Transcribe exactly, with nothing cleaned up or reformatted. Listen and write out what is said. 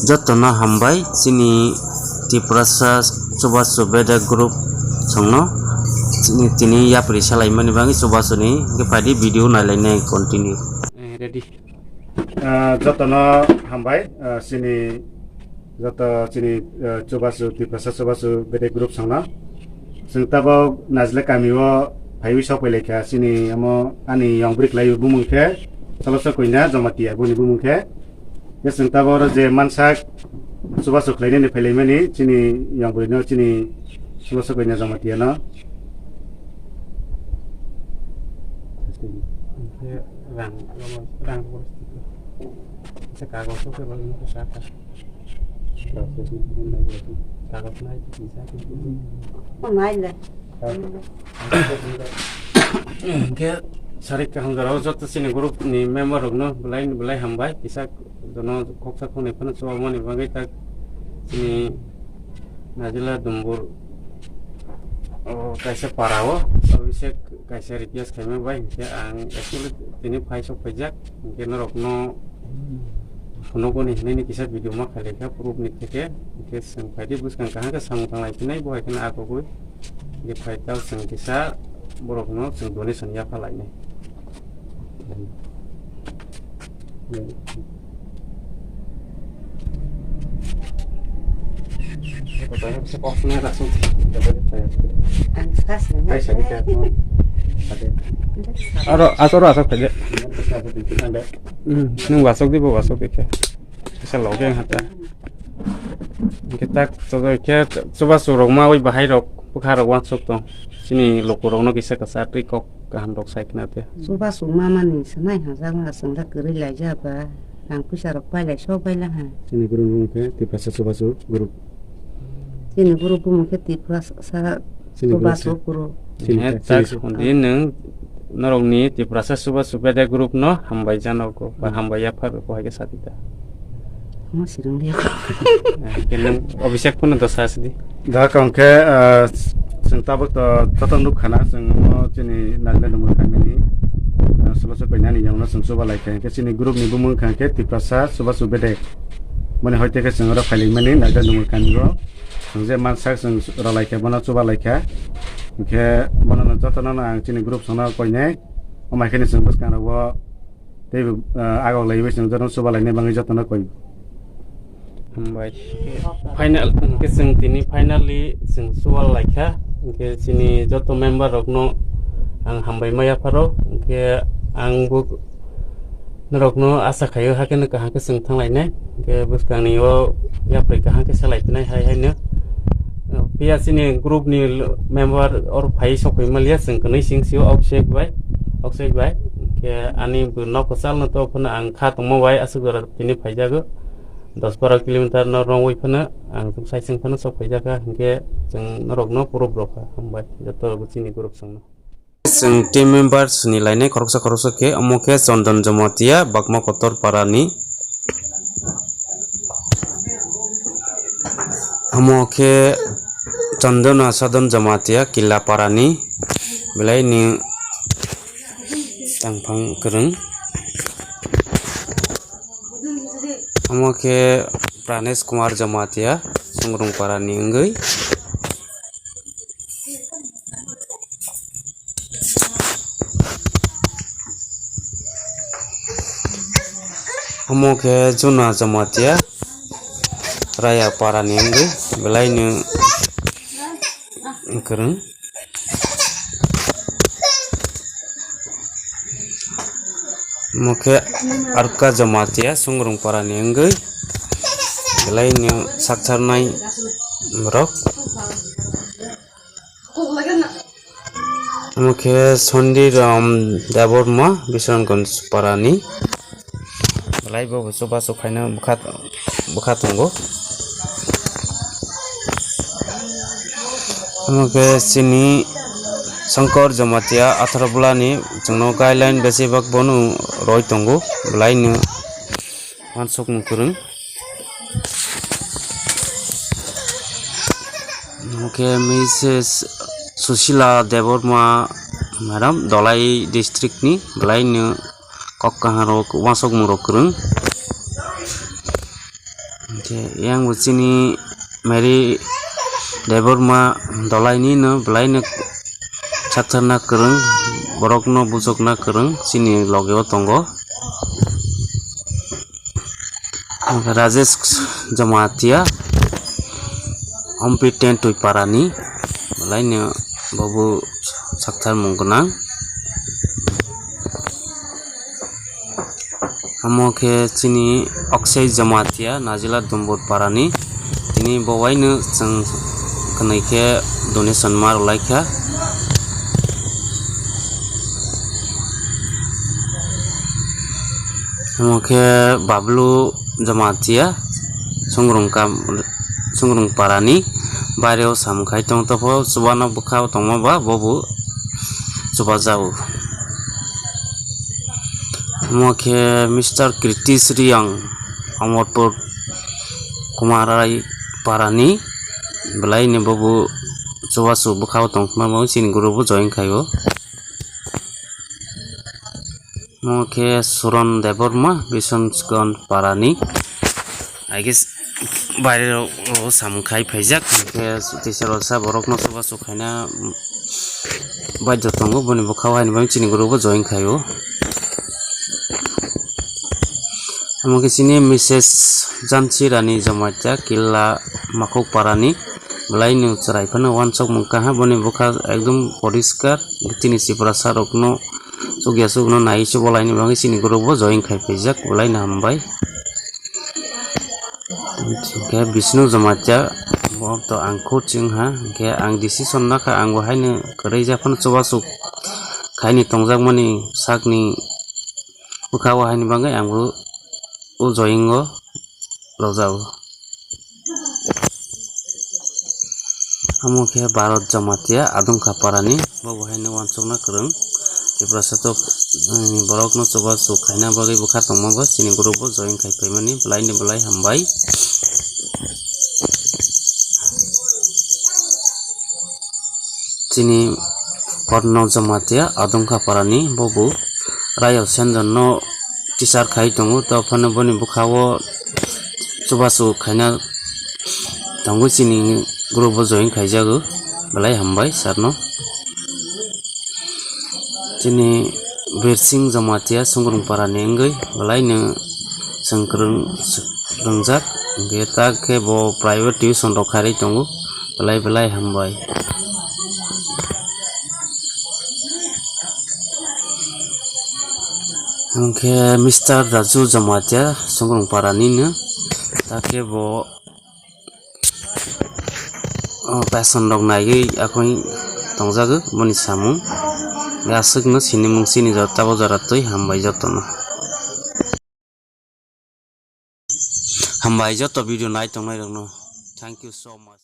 Jotono hambai chini Tiprasa Chubachu Bedek group songno chini tini yapri salaimani bagwi Chubachuni hwnkhe phaidi video nailainai continue. Eh, ready. Ah, jotono hambai, ah, chini joto chini, ah, Chubachu, Tiprasa Chubachu Bedek group songno. Chwng tabok Najle kamio phaiwi sokpailaikha chini omo ani yong bwrwi kwlai bumung khe Cholosa Koina Jamatia boni bumung khe. Khe chwng tabok oro je mansak chubachu khlainani phailaimani chini yong bwrwino chini Cholosa Koina Jamatia no. Rang, rang, rang, rang, rang, kisa kagos o kebo kisa ka. Kagos nai kisa. O nai le. Hwnkhe sarik kaham jorao joto chini group ni member rokno belai belai hambai, kisa jono khoksa khoknwi phano chubamani bagwi tak chini Najila Dumbur o kaisa para o Abhishek kaisa request khaima bai, hwnkhe ang actually tini phai sok phaijak, hwnkhe norokno phunukgoni hinwi kisa video ma khailai kha proof ni theke, hwnkhe chwng phaidi bwskang kaham khe samung tanglai phinai bo hai kheno a kogwi. Hwnkhe phai tao chwng kisa borokno chwng donation yapha lainai. Ang sas nang. Aro asoro asok thaje. Hmm, nung wasok di bo wasok di khe. Kisa loge hata. Hwnkhe tak, khe chubachu rok ma oi bahai rok bwkha rok wansuk tong. Chini luku rokno kisa kisa twi kok kaham rok sai khna de. Chubachu ma mani sanai ha jang la chwng da kwrwi lai ja ba. Rang puisa rok pai lai sok bai la ha. Chini group bumung khe Tiprasa Chubachu group. Chini group bumung khe Tiprasa Chini group Chubachu se. Group. Chini He ka, tak chini se. Hwndi nwng norokni Tiprasa Chubachu Bedek group no hambai jano ko, ba hambai yaphar ko hai khe sadi da. Mo sirung liya ko. Eh, khe nwng Abhishek phone do sa sidi. Da kong khe, ah, chwng tabuk to joto nuk khana chwng mo chini Najle Dumbur kamini, ah, Cholosa Koinani yongno chwng chuba lai kha. Khe chini group ni bumung kha khe Tiprasa Chubachu Bedek. Mani hoite khe chwng oro phailaimani Najle Dumbur kamio. Chwng je mansak chwng rwlaikha, bono chuba laikha. Hwnkhe bono no jotono no ang chini group songno koinai. Omo hai kheno chwng bwskang rogo tei bo, ah, agok laiwi chwng jotono chuba lainai bagwi jotono koi. Hambai. Final, hwnkhe chwng tini finally chwng chuba laikha. Hwnkhe chini joto member rokno ang hambai ma yapharo. Hwnkhe ang bo Norokno asa khaio, hakhe no kaham khe chwng thanglainai. Hwnkhe bwskangni o yapri kaham khe salai phinai hai haino. Phiya chini group ni member or phai sok phai maliya, chwng kwnwi sing sio Abhishek bai, Abhishek bai. Hwnkhe ani bo nok kwchal no to phano ang kha tongma bai aswk jora tini phaijago. Dos baro kilometer no rongwi phano ang sai sing phano sok phaijakha. Hwnkhe chwng norokno proof rwkha. Hambai joto chini group songno. Chwng team member sini lainai khoroksa khoroksa khe, omo khe Chondon Jamatia, Bakma Kotor Parani. Omo khe Chondona Sadon Jamatia, Kila Parani, belai ni tangphang kwrwng. Omo khe Pranesh Kumar Jamatia, Sungrung Parani wngwi. Omo khe Juna Jamatia, Raya Parani wngwi belai no kwrwng. Omo khe Arka Jamatia, Sungrung Parani wngwi belai no saktharnai borok. Omo khe Sondiram Debbarma, Bisramganj Parani. Belai bo chubachu khaina bwkha, bwkha tongo. Omo khe chini Shankar Jamatia, Atharobulani, chwngno guideline besibak bono roi tongo, belai no uansukmung kwrwng. Hwnkhe Missus Susila Debbarma madam, Dholai district ni, belai no kok kaham rok, uansukmung rok kwrwng. Khe yang bo chini Mary Debbarma dolaini no belai no saktharna kwrwng, borok no bujokna kwrwng chini loge o tongo. Rajesh Jamatia, Ompi Tentui Parani, belai no bobo sakthar mung gwnang. Omo khe chini Akshay Jamatia, Najila Dumbur Parani. Tini bo waino chwng kwnwi khe donation ma rwlai kha. Omo khe Bablu Jamatia, Sungrung kam, Sungrung Parani. Baireo samung khai tong tongpho, chubano bwkha tongma ba bobo chubajago. Omo khe Mister Kritish Riyang, Amarpur Kumarai Parani, belai ni bobo chubachu bwkha o tongma bo chini group o join khaio. Omo khe Suron Debbarma, Bisonskon Parani. I guess baire rok, rok samung khai phaijak, hwnkhe teacher rok sa borok no chubachu khaina baidhyo tongo, boni bwkha o haini bagwi chini group o join khaio. Omo khe chini Missus Jansi Rani Jamatia, Killa Makhuk Parani, belai no chwrai phano uansuk mung kaha, boni bwkha ekdom poriskar, chini Tiprasa rok no chukya chukno nai se, bolaini bagwi chini group o join khai phaijak, bolaino hambai. Hwnkhe Bishnu Jamatia, bo to ang coaching ha, hwnkhe ang decision nakha, ang bo haino kwrwi ja phano chubachu khaini tongjakmani sakni bwkha o haini bagwi ang bo o join o rwjago. Omo khe Bharat Jamatia Adungkha Parani, bo bo haino uansukna kwrwng. Tiprasa to, mm, borokno chubachu khaina bagwi bwkha tongma bo chini group o join khai phaimani belai ni belai hambai. Chini Korno Jamatia Adungkha Parani, bobo Rayo Senjon no teacher khai tongo, to phano boni bwkha o chubachu khaina tongwi chini group o join khaijago, belai hambai sir no. Chini Birsing Jamatia Sungrung Parani wngwi belai no chwng kwrwng, rwngjak, hwnkhe ta khe bo private tuition rok kharwi tongo, belai belai hambai. Hwnkhe Mister Raju Jamatia Sungrung Parani no, ta khe bo, o, passion rok naiwi akhoi tongjago boni samung. Aswkno sinimung chini jora tabo jora twi hambai jotono. Hambai joto video nai tongnai rokno. Thank you so much.